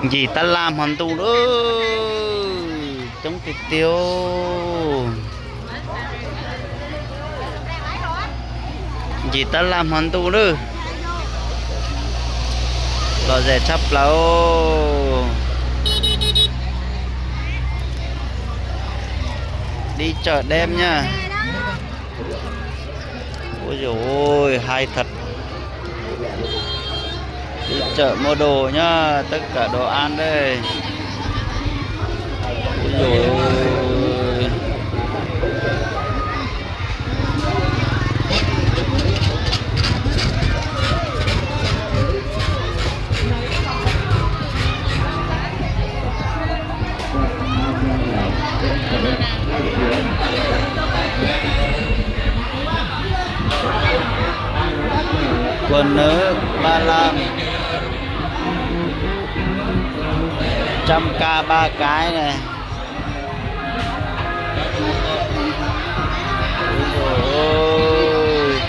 Ncig tab laj hmo ntuj lawm, coob tiag tiag. Ncig tab laj hmo ntuj lawm, lom zem tshaj plaws. Đi chợ đêm nha. Ôi dồi ôi, hay thật. Đi chợ mua đồ nhá, tất cả đồ ăn đây. Ôi dồi ôi. Quần nữ ba lan, trăm k ba cái này. Ôi dồi ôi.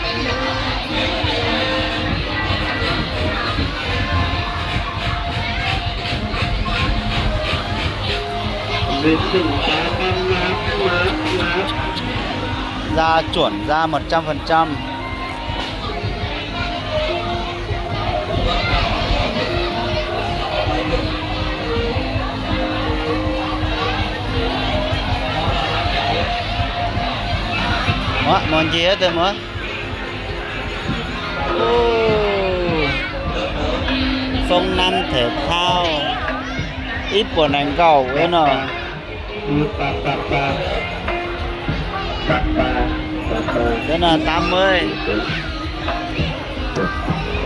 Da chuẩn da một trăm phần trăm. Ua, mos ncig tas mas. Phong năm thể thao, ib puas nees nkaum no. Cái này tám mươi.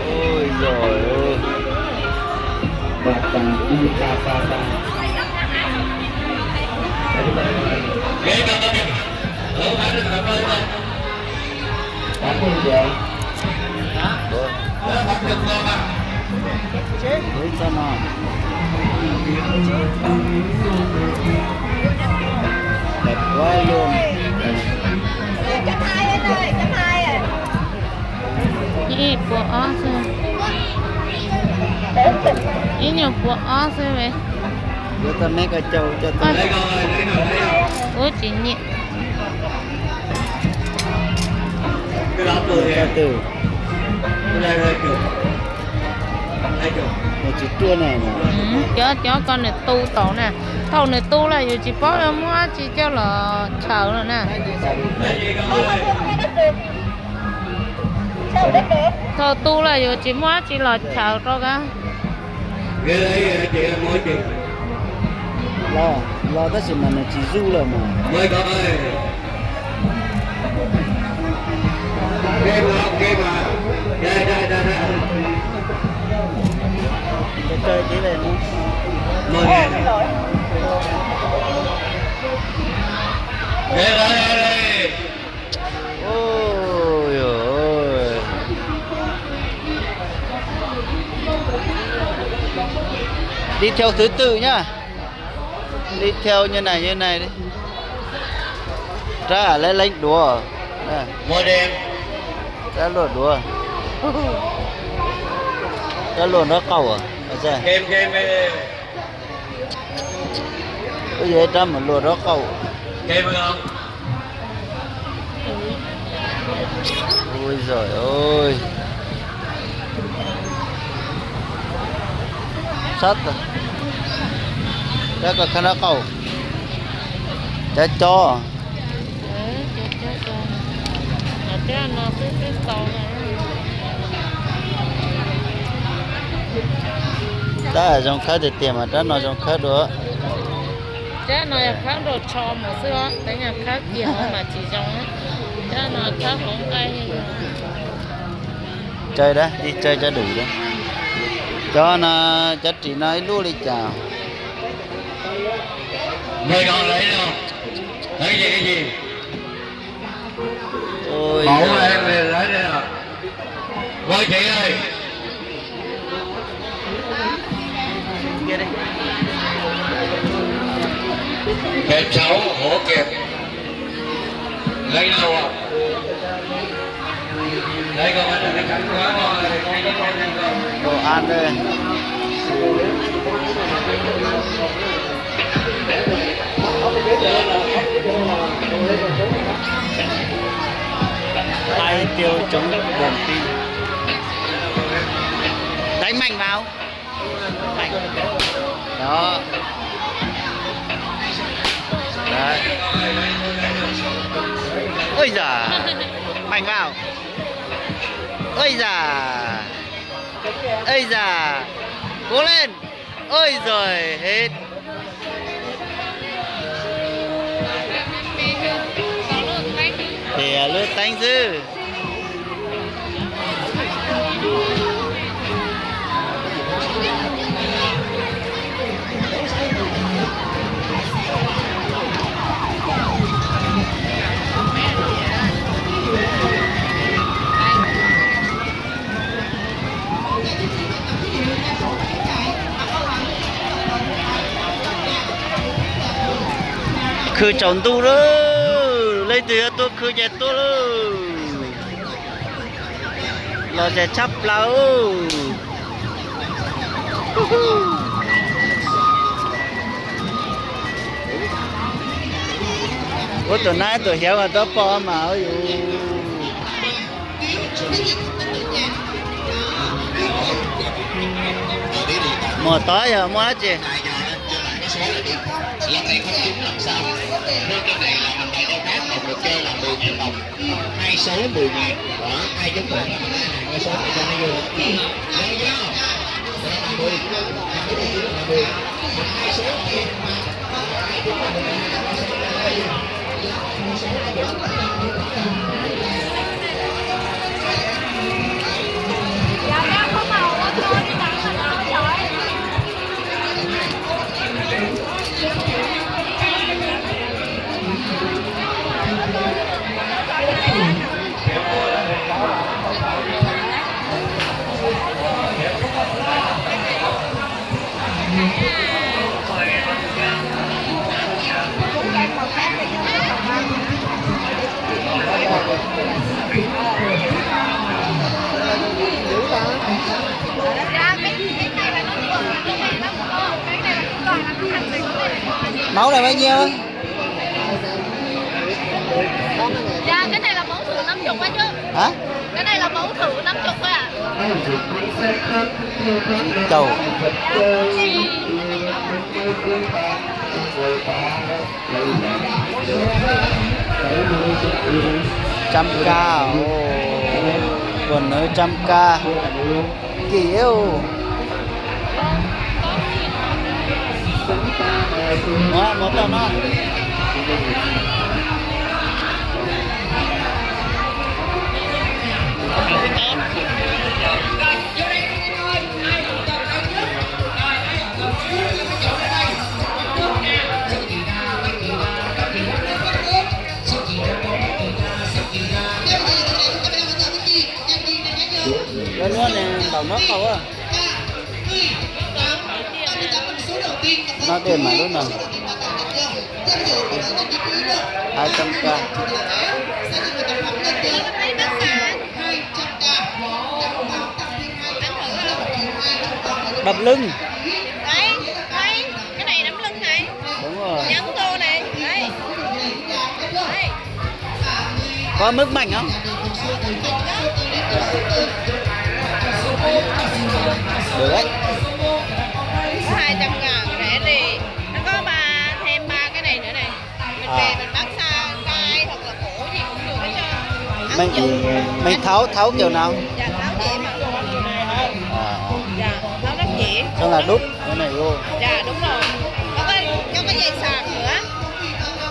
Ôi giời ơi. Ui, sao mà đẹp quá luôn. Ib puas ob xwb. Ib nyuag puas ob xwb ve. Yuav tau me ka caus cov tau. Ua tsis nyiam. Tau twg? Nws tsis ruaj na. Cov, cov ko nws tu tau na. Thaum nws tu lawm yus tsis paub yuav muab dab tsi coj los chaws no na. Thaum tu lawm yus tsis muab dab tsi los chaws rau kab. Los, los tab sis mas nws tsis zuj lawm mas. Ôi giời ơi. Đi theo thứ tự nhá. Đi theo như này, như này đi. Rab hais leb leeb duav. Rab luaj duav. Rab luaj nraub qaum. Ua yog rab mus luaj nraub qaum. Ui giời ơi. Sab, rab ko khab nraub qaum. Cov cov. Tab zoo khawb tiag tiag mas rab no zoo khawb dua. Rab no yog khawb rau tsho mus xwb os, tab yog khawb kiag mas tsis zoo. Rab no khawb hauv nqaij. Tsawg dab tsi, tsawg cov dum dab tsi? Cov no, cov ris no ib lub li cas? Đồ ăn đây. Kêu chống đồng tin. Đánh mạnh vào. Đó. Đấy. Ôi giời. Mạnh vào. Ôi giời. Ôi giời. Cố lên. Ôi giời, hết. Thì à, lướt tánh dữ. Khw tsaus ntuj lawm, leej twg yuav tuaj khw ces tuaj lauj. Los ces tshaj plaws. Ua tus nab tus hiav mas tau pom mas ua yus. Muaj tod yog muaj dab tsi? Hai số mười ngàn, đó, hai chấm một, hai số này cho nó vô. Vô vô. Đó, ba mươi. Ba mươi, ba mươi. Hai số tiền mà, hai chấm một, hai số này. Máu là bao nhiêu? Dạ, cái này là máu thử năm chục anh chứ. Hả? Cái này là máu thử năm chục thôi ạ. Chầu. Trăm k, ồ. Quần nữ trăm k. Kiểu. Đó, một tao nó. Lawv nuav ne, ntaus nub qau. Nub dej mas lub no. Hai trăm k. Đập lưng. Đấy, đấy, cái này đấm lưng này. Đúng rồi. Nhấn vô này. Đấy. Đấy. Có mứt manh không? Được đấy. Hai trăm ngàn rẻ lì. Nó có ba, thêm ba cái này nữa này. Mình về mình bắt xa gai hoặc là cua gì cũng được hết trơn. Áp dụng. Mình tháo, tháo kiểu nào? Dạ, tháo dễ mà. À, à. Dạ, tháo rất dễ. Xong là đút cái này vô. Dạ, đúng rồi. Có cái, có cái dây sạc nữa.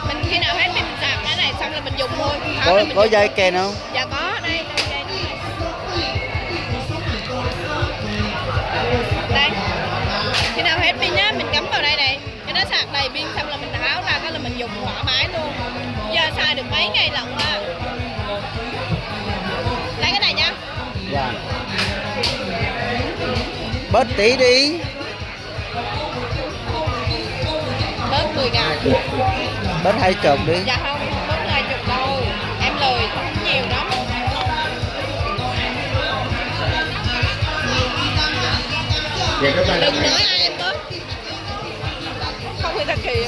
Mình khi nào hết thì mình sạc cái này xong là mình dùng thôi. Tháo ra mình dùng. Có, có dây kèm không? Dạ có, đây, đây, đây. Đây. Khi nào hết pin á, mình cắm vào đây này. Cho nó sạc đầy pin xong là mình tháo ra, cái là mình dùng thoải mái luôn. Giờ xài được mấy ngày lận à. Lấy cái này nha. Dạ. Bớt tí đi. Bớt mười ngàn. Bớt hai chục đi. Dạ không, không bớt hai chục đâu. Em lời không nhiều lắm. Đừng nói ai em bớt. Không thì thật kỳ.